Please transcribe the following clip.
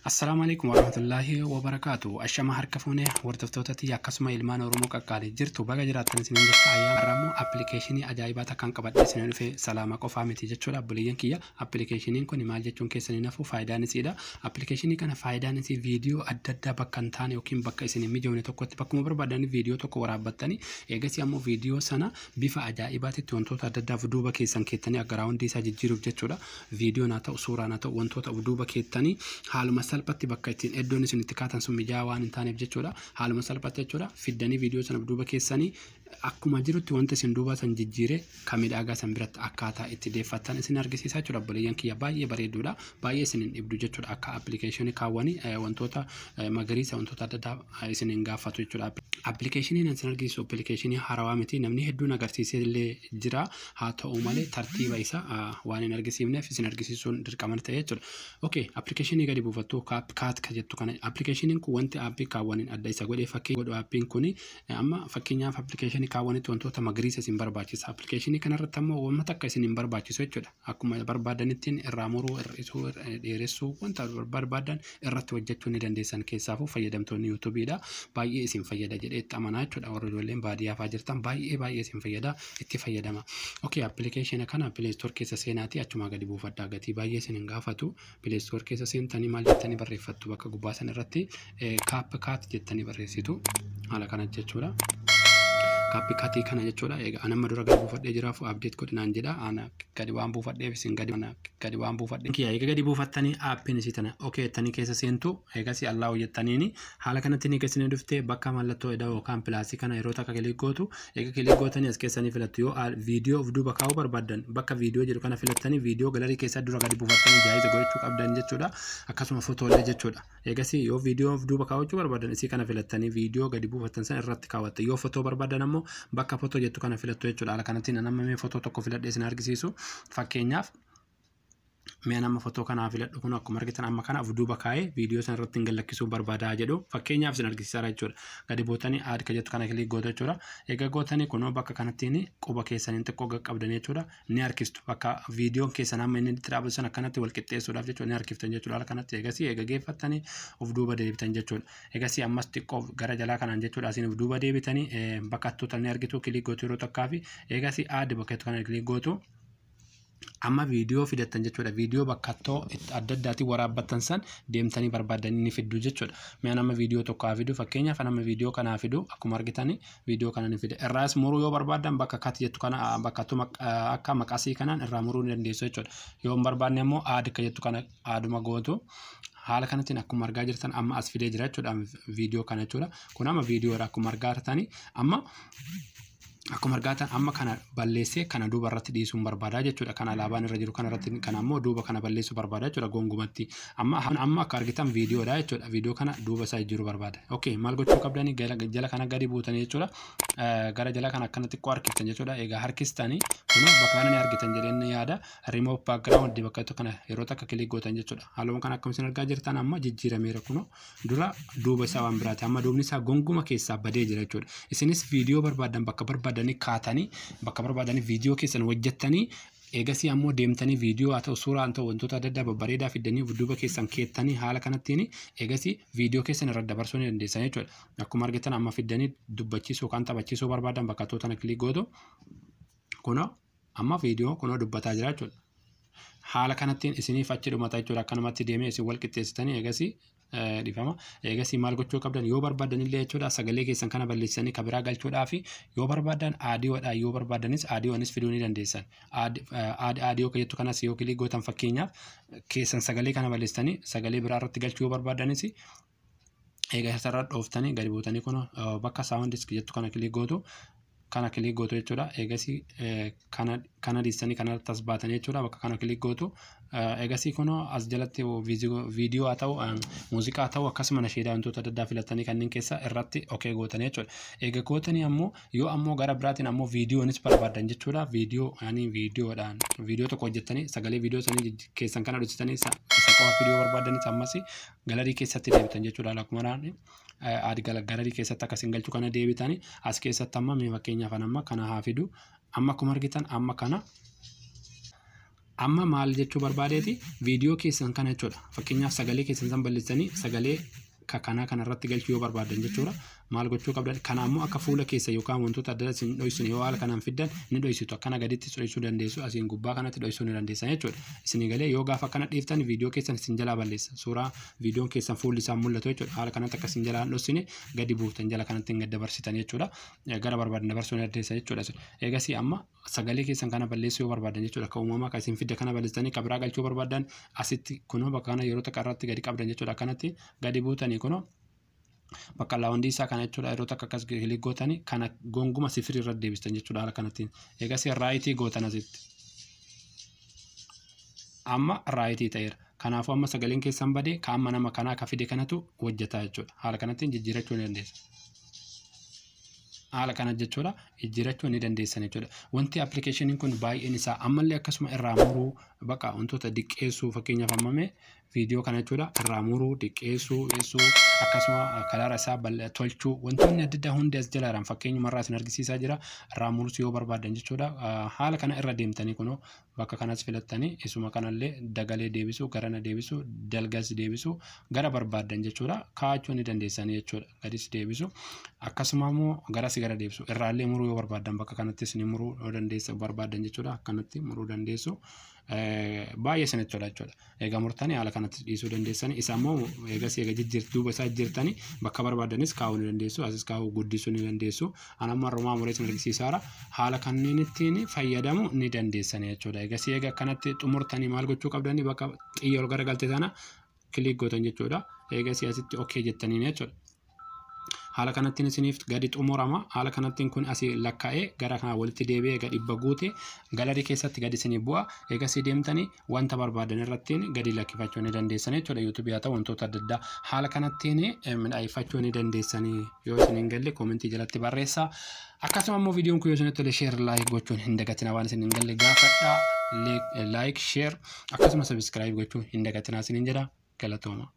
Assalaamu alaikum warahmatullaahi wabarakaatu. Ashama harka fuunee hordoftoota tiyya, akkasuma ilmaan Oromoo qaqqaalii jirtu, baga jiraattan isiniin jecha. Ayyaana har'ammoo appilikeeshinii ajaa'ibaa takkaan qabadhee isin dhufe. Salaama qofaa miti jechuudha, obboleeyyan kiyya. Appilikeeshiniin kun maal jechuun keessanii nafu, faayidaan isiidha. Appilikeeshinii kana faayidaan isii viidiyoo adda addaa bakka hin taane yookiin bakka isin hin mijoofne tokkotti bakkuma barbaadan viidiyoo tokko waraabbattanii, eegasii ammoo viidiyoo sana bifa ajaa'ibaatitti wantoota adda addaaf duuba keessan keettanii background isaa jijjiiruuf jechuudha. Viidiyoon haa ta'u, suuraan haa ta'u, wantoota duuba keettanii haaluma salphatti bakka ittiin iddoon isin itti kaatan sun mijaa'aa waan hin taaneef jechuudha. Haaluma salphatti jechuudha. Fiddanii viidiyoo sana duuba keessanii akkuma jirutti wanta isin duuba san jijjiire kan miidhagaa san biratti akkaataa itti deeffattan isin argisiisaa jechuudha. Obboleeyyan kiyya, baay'ee bareeduudha. Baay'ee isin hin dhibdu jechuudha. Akka appilikeeshinii kaawwanii wantoota magariisa, wantoota adda addaa isin hin gaafatu jechuudha. Appilikeeshiniin isin argisiisu appilikeeshinii haarawaa miti. Namni hedduun agarsiisee illee jira. Haa ta'u malee tartiiba isaa waan hin argisiifneef isin argisiisuun dirqama ta'e jechuudha. Okay, appilikeeshinii gadi buufattu CapCut ka jettu kana. Appilikeeshiniin kun wanti aappii kaawwaniin adda isa godhee fakkii godhu, aappiin kuni amma fakkeenyaaf appilikeeshinii kaawwanitti wantoota magariisa isin barbaachisa. Appilikeeshinii kanarratti ammoo wanta akka isin hin barbaachisu jechuudha. Akkuma barbaadanittiin irraa muruu, hir'isuu, dheeressuu, wanta barbaadan irratti hojjechuu ni dandeessan. Keessaafuu fayyadamtoonni YouTubeiidha. Baay'ee isin fayyada jedhee itti amanaa jechuudha. Warra ijoolleen baadiyyaa fa'aa jirtan baay'ee baay'ee isin fayyada, itti fayyadama. Okay, appilikeeshina kana Play Store keessa seenaatii achumaa gadi buufadhaa, gatii baay'ee isin hin gaafatu. Play Store keessa seentanii maal jettanii barreeffattu? Bakka gubbaa san irratti CapCut jettanii barreessitu. Haala kana jechuudha. CapCutii kana jechuudha. Egaa an amma dura gadi buufadhee jiraaf update godhinaan jedha. Ana gadi waan buufadheef isin gadi waan buufadhe. Kiyya egaa gadi buufattanii aappiin isii tana okay jettanii keessa seentu. Eegasii allow jettaniini haala kanatti ni keessanii dhuftee bakka mallattoo eda'u yookaan plusii kana yeroo takka click gootu. Egaa click gootanii as keessanii filattu. Yoo viidiyoo of duuba kaa'uu barbaaddan, bakka viidiyoo jedhu kana filattanii viidiyoo gallery keessa dura gadi buufattanii jaayiza godhachuu qabdan jechuudha. Akkasuma fotoolee jechuudha. Eegasii yoo viidiyoo of duuba kaawwachuu barbaadan, isii kana filattanii viidiyoo gadi buufattan sana irratti kaawwattu. Yoo fotoo barbaadan ammoo bakka fotoo jettu kana filattu jechuudha. Haala kanatti nama mee fotoo tokko filadhee isin argisiisu. Fakkeenyaaf mi'a nama fotoo kanaa filadhu. Kun akkuma argitan amma kana of duuba kaa'ee viidiyoo sana irratti hin gallakkisuu barbaadaa jedhu fakkeenyaaf isin argisiisaa jechuudha. Gadi buutanii add ka jettu kana click gootu jechuudha. Egaa gootanii kunoo bakka kanattiin quba keessaniin xiqqoo qaqqabdan jechuudha. Ni harkistu. Bakka viidiyoon keessan amma inni itti dhaabatu sana akkanatti wal qixxeessuudhaaf jechuudha. Ni harkiftan jechuudha. Haala kanatti eegasii eega geeffattanii of duuba deebitan jechuudha. Eegasii ammas xiqqoo gara jalaa kanaan jechuudha. Asiin of duuba deebitanii bakka attuutan ni argitu, click gootu yeroo takkaa fi eegasii add bakka kana click gootu. Amma viidiyoo fidattan jechuudha. Viidiyoo bakka attoo adda addaatiin waraabbattan san deemtanii barbaadanii ni fiddu jechuudha. Mi'a nama viidiyoo tokko haa fidu. Fakkeenyaaf nama viidiyoo kanaa fidu. Akkuma argitanii viidiyoo kana ni fida. Irraas muruu yoo barbaadan, bakka cut jettu kana bakka akka maqasii kanaan irraa muruu ni dandeessu jechuudha. Yoo hin barbaanne immoo add ka jettu kana adduma gootu. Haala kanattiin akkuma argaa jirtan amma as fidee jira jechuudha viidiyoo kana jechuudha. Kun amma viidiyoodha akkuma argaa jirtanii. Amma akkuma argaatan amma kana balleessee kana duuba irratti dhiisuun barbaadaa jechuudha. Kan alaabaan irra jiru kana irratti, kana ammoo duuba kana balleessuu barbaada jechuudha gongumatti. Amma akka argitan viidiyoodha jechuudha. Viidiyoo kana duuba isaa jijjiiruu barbaada. Okay, maal gochuu qabdanii? Jala kana gadi buutanii jechuudha. Gara jala kana akkana xiqqoo harkiftan jechuudha. Egaa harkistanii kunoo bakka kana ni argitan jedheen yaada. Remove background bakka kana yeroo takka click gootan jechuudha. Haaluma kana akkuma isin argaa jirtan amma jijjiirameera. Kunoo dura duuba isaa waan biraati. Amma duubni isaa gonguma keessaa badee jira jechuudha. Isinis viidiyoo barbaadan bakka barbaadanii kaatanii, bakka barbaadanii viidiyoo keessan hojjettanii, eegasii ammoo deemtanii viidiyoo haa ta'u, suuraa haa ta'u, wantoota adda addaa babbareedaa fiddanii duuba keessan keettanii haala kanattiin eegasii viidiyoo keessan irra dabarsuu ni dandeessan jechuudha. Akkuma argitan amma fiddanii dubbachiisuu yookaan taphachiisuu barbaadan bakka tana click gootu. Kunoo amma viidiyoo kunoo dubbataa jira jechuudha. Haala kanattiin isiniif achi dhumata jechuudha. Akkanumatti deemee isin wal qixxeessitanii eegasii dhifama. Eegasii maal gochuu qabdan? Yoo barbaadan illee jechuudha, sagalee keessan kana balleessanii kan biraa galchuudhaaf yoo barbaadan audiodhaan, yoo barbaadanis audionis fiduu ni dandeessan. Add audio kan jettu kanas yoo click gootan, fakkeenyaaf keessan sagalee kana balleessanii sagalee biraa irratti galchuu yoo barbaadanis, egaa isarra dhooftanii gadi buutanii kun bakka sounds jettu kana click gootu, kana click gootu jechuudha. Eegasii kana dhiistanii kanarratti as baatanii jechuudha, bakka kana click gootu. Eegasii kunoo as jalatti viidiyoo haa ta'u, muuziqaa haa ta'u, akkasuma nasheedaa, wantoota adda addaa filatanii kanneen keessa irratti okay gootanii jechuudha. Eega gootanii ammoo yoo ammoo gara biraatiin ammoo viidiyoonis barbaadan jechuudha. Viidiyoo yaani viidiyoodhaan viidiyoo tokko hojjettanii sagalee viidiyoo sanii keessan kana hojjetanii isa qofa viidiyoo barbaadanis ammas gallery keessatti deebitan jechuudha. Akkuma add gallery keessatti akkasiin galchuu kana deebitanii as keessatti amma mee fakkeenyaaf amma kana haa fidu. Amma akkuma argitan amma kana Amma maal jechuu barbaadeeti viidiyoo keessan kana jechuudha. Fakkeenyaaf sagalee keessan san balleessanii sagalee kanaa kanarratti galchuu yoo barbaadan jechuudha. Maal gochuu qabdan? Kana ammoo akka fuula keessa yookaan wantoota adda addaa isin dhoysine yoo haala kanaan fiddan ni dhoysitu. Akkana gaditti dhoysuu dandeessu, asiin gubbaa kanatti dhoysuu ni dandeessan jechuudha. Isinii galee yoo gaafa akkana dhiiftan viidiyoo keessan isin jalaa balleessa. Suuraa viidiyoon keessan fuulli isaa mul'atu jechuudha. Haala kanatti akka isin jalaa hin dhoysine gadi buuftan jala kanatti hin dabarsitan jechuudha. Gara barbaadan dabarsuu ni dandeessan jechuudha. Eegasii amma sagalee keessan kana balleessuu yoo barbaadan jechuudha. Akka uumamaa kan isin fidde kana balleessitanii kan biraa galchuu barbaadan asitti kunoo bakka kana yeroo takka irratti gadi qabdan jechuudha. Akkanatti gadi buutanii kunoo bakka laawundii isaa kana jechuudha yeroo takka akkas click gootanii kana gonguma sifirii irra deebistan jechuudha haala kanattiin. Eegas right gootan asitti. Amma right ta'eera. Kanaafuu amma sagaleen keessan badee ka amma nama kanaa ka fide kanatu hojjetaa jechuudha. Haala kanattiin jijjiirachuu ni dandeessa. Haala kana jechuudha jijjiirachuu ni dandeessan jechuudha. Wanti appilikeeshiniin kun baay'een isaa ammallee akkasuma irraa muruu bakka wantoota diqqeessuu fakkeenyaaf ammame viidiyoo kana jechuudha irraa muruu diqqeessuu eessuu akkasuma color isaa tolchuu wantoonni adda addaa hundi as jalaadhaan fakkeenyumarraa isin argisiisaa jira. Irraa muruus yoo barbaadan jechuudha. Haala kana irra deemtanii kunoo bakka kanas filattanii isuma kanallee dagalee deebisuu garana deebisuu dalgas deebisuu gara barbaadan jechuudha kaa'achuu ni dandeessanii jechuudha. Gadis deebisu akkasuma immoo garas gara deebisu irraallee muruu yoo barbaadan bakka kanattis ni muruu yoo dandeessa barbaadan jechuudha akkanatti muruu dandeessu. Baay'ee isinitti tola jechuudha. Egaa murtanii haala kanatti dhiisuu dandeessanii isa immoo eegas eega jijjiirti duuba isaa jijjiirtanii bakka barbaadanis kaa'uu ni dandeessu asis kaa'uu guddisuu ni dandeessu. Ani amma har'umaa muree isin argisiisaara haala kanneen ittiin fayyadamuu ni dandeessanii jechuudha. Eegas eega akkanatti xumurtanii maal gochuu qabdanii bakka xiyya ol garagalte sana click gootan jechuudha. Eegas asitti okay jettaniin jechuudha. Haala kanattiin isiniif gadi xumurama. Haala kanattiin kun asii lakkaa'ee gara kana walitti deebi'ee egaa 100 guute gallery keessatti gadi isinii bu'a. Eegasii deemtanii wanta barbaadan irrattiin gadi lakkifachuu ni dandeessan jechuudha. YouTubeii haa ta'u wantoota adda addaa haala kanattiin midhaayifachuu ni dandeessanii. Yoo isin hin galle comment jalatti barreessaa. Akkasuma immoo viidiyoon kun yoo isinitti tole share like gochuun hin dagatinaa waan isin hin galle gaafadhaa. Like share akkasuma subscribe gochuun hin dagatinaa isiniin jedha. Galatooma.